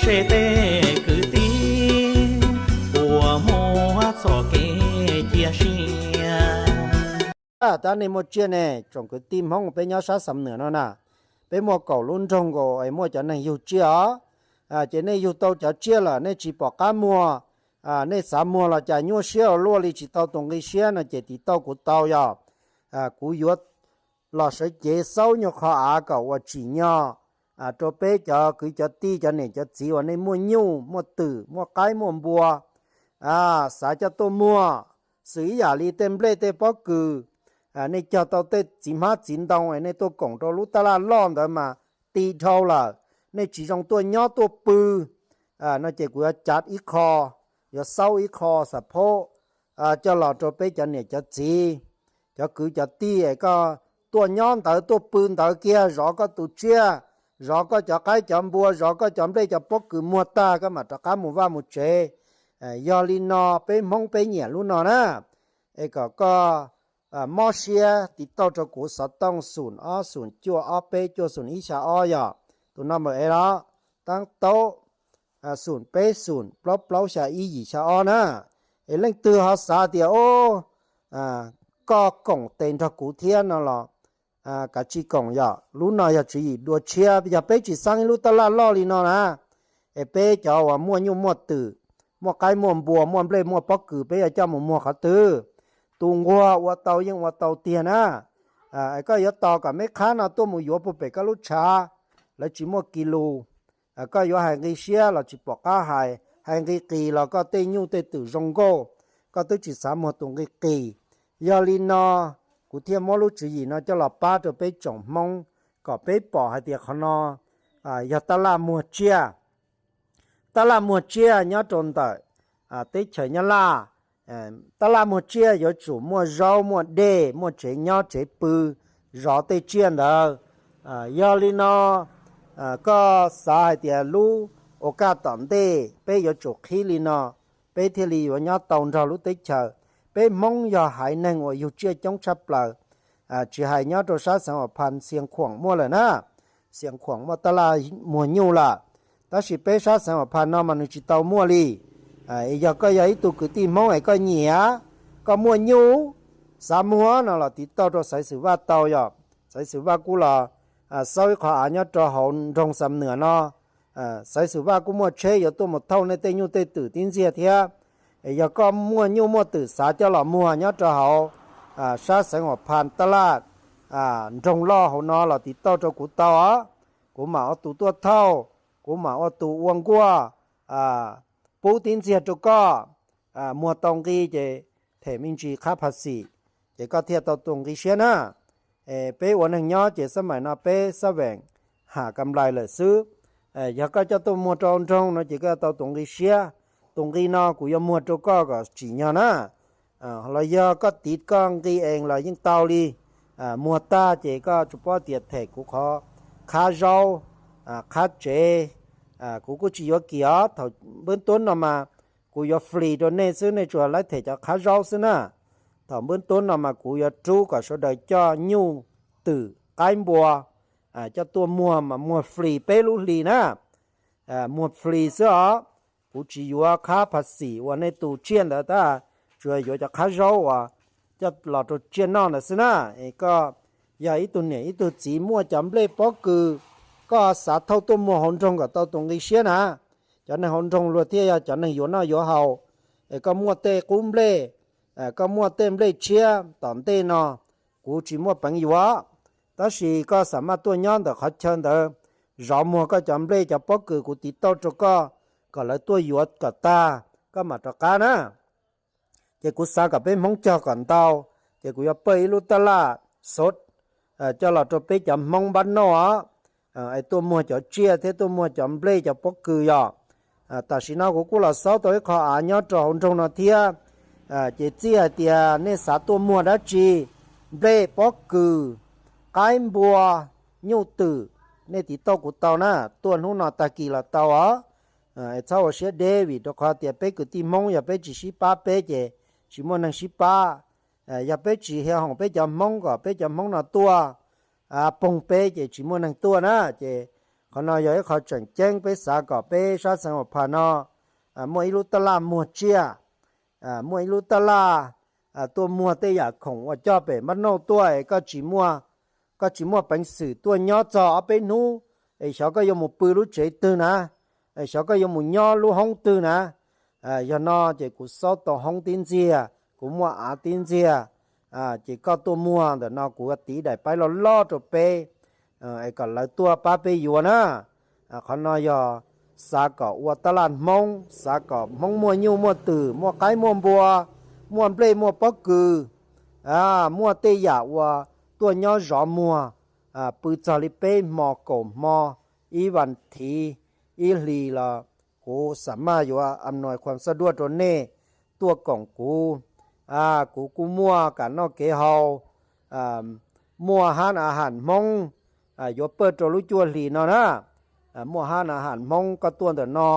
Seb tej kwv tij puas muaj txoj kev cia siab. Tab nej muaj tsiaj ne, tsoom kwv tij Hmoob peb nyob sab Xam Nuas no na, peb muaj kaum lub nroog nkaus es muaj cov neeg yug tsiaj os. Ces nej yug tau cov tsiaj lawm nej tsis pom qab muag, nej xav muag los cas nyuaj siab ua luaj li tsis tau tus nqi siab no ces tiv tauj kuv tau yog kuv yuav los sawv cev xaub nyuag qhov av kom ua tsim nyog rau peb cov kwv cov tij cov niam cov txiv uas nej muaj nyuj muaj twm muaj qaib muaj npua, xav coj tuaj muag, xws ib yam li tej nplej tej pob kws, nej cog tau tej txiv hmab txiv ntoo es nej tuaj koom rau lub taj laj loj ntawd mas ti dhau lawm, nej tsis zoo tuaj nyob tuaj pw no ces kuv yuav cav ib qho, yuav xaub ib qho xav phob coj los rau peb cov niam cov txiv, cov kwv cov tij es koj tuaj nyob ntawd tuaj pw ntawd kiag, zov koj tus tsiaj, zov koj cov qaib cov npua, zov koj cov nplej cov pob kws muag tag koj mam rov qab mus vaj mus tsev. Yog li no peb Hmoob peb nyiam lub no na, es kom koj mob siab tiv tauj rau kuv xov tooj xum ob xum cuaj ob peb cuaj xum ib xya ob yog tus no mas es los taab taub xum peb xum plaub plaub xya ib yim xya ob na. Es leej twg ho xav tias o koj koom tes nrog kuv thiab no los kav tsij koom yom. Lub no yog tswv yim dua tshiab, yog peb tsis xaab ib lub taj laj loj li no na, es peb cov uas muaj nyuj muaj twm, muaj qaib muaj npua muaj nplej muaj pob kws peb yuav coj mus muag qhov twg? Tus nquag ua tau yeej ua tau tiag na. Es koj yuav tos kom meb qhab no tuaj mus yuav puag pem koj lub tshav, lawv tsis muaj kis lus. Koj yuav hais nqi siab los tsis pom qab hais, hais nqi qis los koj tej nyuj tej twm zoo nkauj, koj twb tsis xav muag tus nqi qis. Yog li no kuv thiaj muab lub tswv yim no coj los pab rau peb tsoom Hmoob kom peb pom hais tias qhov no yog taj laj muag tsiaj. Taj laj muag tsiaj nyob rau ntawm teb chaws Nyab Laj. Taj laj muag tsiaj yuav tsum muaj zaub muaj dej muaj tsev nyob tsev pw zov tej tsiaj ntawd. Yog li no koj xav hais tias lub ua kaj tom ntej peb yuav tsum qhib li no, peb thiaj li yuav nyob tau nrog lub teb chaws. Peb Hmoob yog haiv neeg uas yug tsiaj coob tshaj plaws, tsis hais nyob rau sab xeev Huam Phas, Xiav Khuam muaj lawm na, Xiav Khuam muaj taj laj muag nyuj lawm, tab sis peb sab xeev Huam Phas no mas nws tsis tau muaj li. Yog koj yog ib tug kwv tij Hmoob es koj nyiam, koj muaj nyuj, xav muag no los tiv tauj rau Xaiv Xwm Vaj tau yom. Xaiv Xwm Vaj kuj los xaub ib qho av nyob rau hauv nroog Xam Nuas no. Xaiv Xwm Vaj kuj muaj tsheb yuav tuaj mus thauj nej tej nyuj tej twm tib ntxiag thiab. Yog koj muaj nyuj muaj twm xav coj los muag nyob rau hauv sab xeev Huam Phas taj laj nroog loj hauv no los tiv tauj rau kuv tau os. Kuv mam ua tus tuaj thauj, kuv mam ua tus ua nkuaj pub tib ntxiag rau koj. Muag tau nqi ces them me ntsis qhab phav xim, ces koj thiaj tau tus nqi siab na. Peb ua neeg nyob ces xab maim no peb xab veem ham kam lais lawm xwb. Yog koj coj tuaj muag rau nroog no ces koj tau tus nqi siab. Tus nqi no kuv yuav muag rau koj kom tsim nyog na. Los yog koj tiv koj nqi ees los yeej tau li. Muag tag ces koj tsuas paub tias them kuv qhov qhab zaub, qhab tsev, kuv kuj tsis yuav kim os. Thaum npwb tuab no mas kuv yuav free rau nej xwb, nej tsuas laib them cov qhab zaub xwb na. Thaum npwb tuab no mas kuv yuav rub kom sawv daws coj nyuj twm qaib npua coj tuaj muag mas muag free peb lub hli na. Muag free xwb os. Kuv tsis yuav qhab phav xim uas nej tus tsiaj ntawd tab, tsuas yuav cov qhab zaub uas coj los rau tsiaj noj ntawd xwb na. Es koj yog ib tug niam ib tug txiv muaj cov nplej pob kws, koj xav thauj tuaj muag hauv nroog kom tau tus nqi siab na. Cov neeg hauv nroog luag thiaj yog cov neeg yuav noj yuav haus. Es koj muaj tej qub nplej, koj muaj tej nplej tshiab tom ntej no, kuv tsis muaj peev yuav. Tab sis koj xam maj tuaj nyob ntawm qhov chaw ntawd, zov muag koj cov nplej cov pob kws kuv tiv tauj rau koj, kom lawv tuaj yuav kom tag, koj mam rov qab na. Ces kuv xav kom peb Hmoob cog kom ntau, ces kuv yuav pawj ib lub taj laj xov coj los rau peb cov Hmoob npab noj os. Es tuaj muag cov tsiaj thiab tuaj muag cov nplej cov pob kws yom. Tam sim no kuv kuj los xaub tau ib qho av nyob rau hauv nroog no thiab. Ces txij hais tias nej xav tuaj muag dab tsi, nplej pob kws, qaib npua, nyuj twm, nej tiv tauj kuv tau na, tuaj hnub no tag kis los tau os. Es txhob ua siab deb vim rau qhov tias peb kwv tij Hmoob yog peb tsis sib pab peb ces tsis muaj neeg sib pab. Yog peb tsis hiav hoom peb cov Hmoob kom peb cov Hmoob no tuaj, poog peb ces tsis muaj neeg tuaj na. Ces qhov no yog ib qho tseem ceeb, peb xav kom peb sab Xeev Huas Phas no muaj ib lub tab laj muag tsiaj, muaj ib lub tab laj tuaj muag tej yam khoom uas coj pem npab nauj tuaj es koj tsis muaj peev xwm tuaj nyob txog ob peb hnub, es xyov koj yuav mus pw lub tsev twg na, es xyov koj yuav mus nyob lub hoob twg na. Yog no ces kuv xauj tau hoob tib ntxiag, kuv muaj av tib ntxiag, ces koj tuaj muag ntawm no kuv tiv daim paib loj loj rau peb, es kom lawv tuaj pab peb yuav na. Qhov no yog xav kom ua tab laj Hmoob, xav kom Hmoob muaj nyuj muaj twm, muaj qaib muaj npua, muaj nplej muaj pob kws, muaj tej yam uas tuaj nyob zov muag, pw txog li peb hmo kaum hmo, ib vas thiv, ib hlis los kuv xam maj yuav am nuas khuam xaj duaj rau nej tuaj koom kuv. Kuv kuj muaj kam noj kev haus, muaj hab a has Hmoob yuav pawj rau lub cuaj hlis no na. Muaj hab a has Hmoob, koj tuaj ntawm no